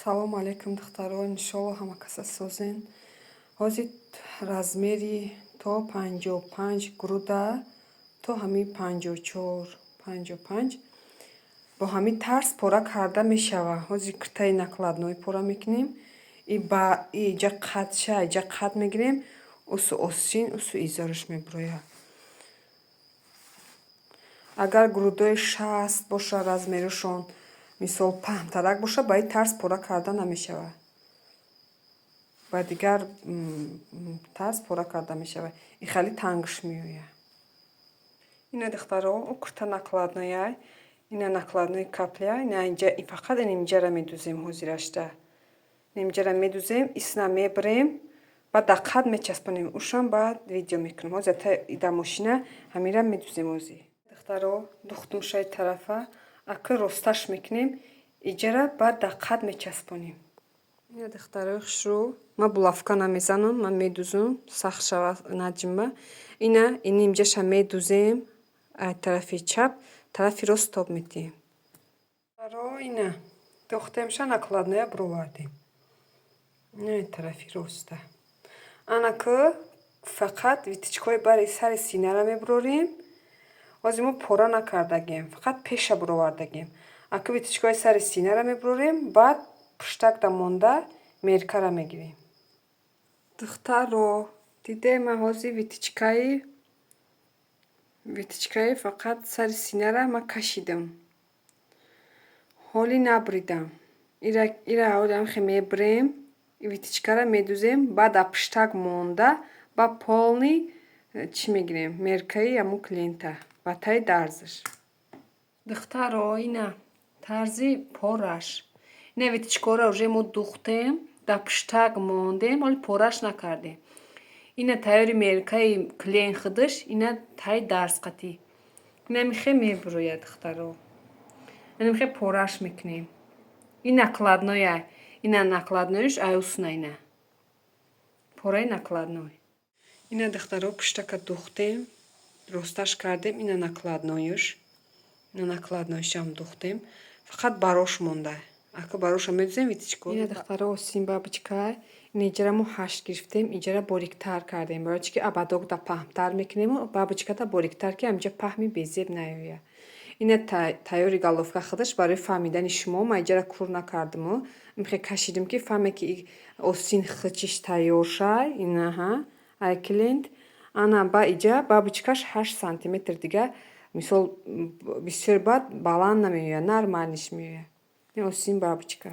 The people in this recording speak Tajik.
Салому алейкум, духтаро, иншолло, ҳама каса созен. Ҳозир размери то 55 груда то ҳамин 54, 55 бо ҳамин тарз пора карда мешавад. Ҳозир киртаи накладной пора мекунем. И ба иҷа қадша, иҷа қад мегирем, усу остин, усу изораш мебурояд. Агар грудои 60 боша, размерашон, мисол, паҳнтарак боша, ба ин тарз пора карда намешавад. Ба дигар тарз пора карда мешавад. И хеле тангш меояд. Ина, духтаро, ӯ курта накладноя, ина накладной капля, ина инҷа фақат ин инҷара медузем ҳозирашда. Нимҷара медузем, исна мебирем, баъд дар қад мечаспонем. Ушам баъд видео мекунам. Ҳозир дар мошина ҳамира медузем ҳозир. Духтаро, духтум шаи тарафа, ака росташ мекунем, иҷара баъд дар қад мечаспонем. Ина, духтарои хушрӯ, ман булавка намезанам, ман медузум, сахт шава, наҷимба. Ина ин нимҷаша медузем, тарафи чап, тарафи рост тоб медиҳем. Духтаро, ина духтемша, накладноя бировардем. Ина тарафи роста. Анаку фақат вытачкаҳои бари сари синара мебурорем. Ҳозир мо пора накардагем, фақат пеша буровардагем. Аку вытачкаҳои сари синара мебурорем, баъд пуштакда монда меркара мегирем. Духтаро, дидем, ман ҳозир вытачкаи фақат сари синара ман кашидам. Ҳоли набуридам. Ира ҳоли ҳамихе мебурем, вытачкара медузем, баъд дар пуштак монда ба полный чӣ мегирем, меркаи ҳамун клиента ба таи дарзаш. Духтаро, ина тарзи пораш. Ина вытачкаҳоро уже мо духтем, дар пуштак мондем, ҳоли пораш накардем. Ина тайёри меркаи клиент худаш, ина таи дарз қатӣ. Ина михе мебурояд, духтаро. Ина михе пораш мекунем. Ин накладноя. Ина накладноиш аюсна ина. Пораи накладной. Ина, духтаро, пуштака духтем, росташ кардем, ина накладноюш. Ина накладноишам духтем. Фақат барош монда. Ака бароша медузем вытачко. Ина, духтаро, остин бабочка. Ина иҷара мо 8 гирифтем, иҷара бориктар кардем. Барои чи ки ободокда паҳнтар мекунему бабочкада бориктар, ки ҳаминҷа паҳми безеб наояд. Ина тайёри головка худаш. Барои фаҳмидани шумо ман иҷара кур накардаму михе кашидим, ки фаҳме, ки остин хичиш тайёр шай. Инаҳа ай клиент ана ба иҷа бабочкаш 8 сантиметр дига, мисол, бисёр баъд баланд намеояд, нормальныйш меояд. Остин бабочка.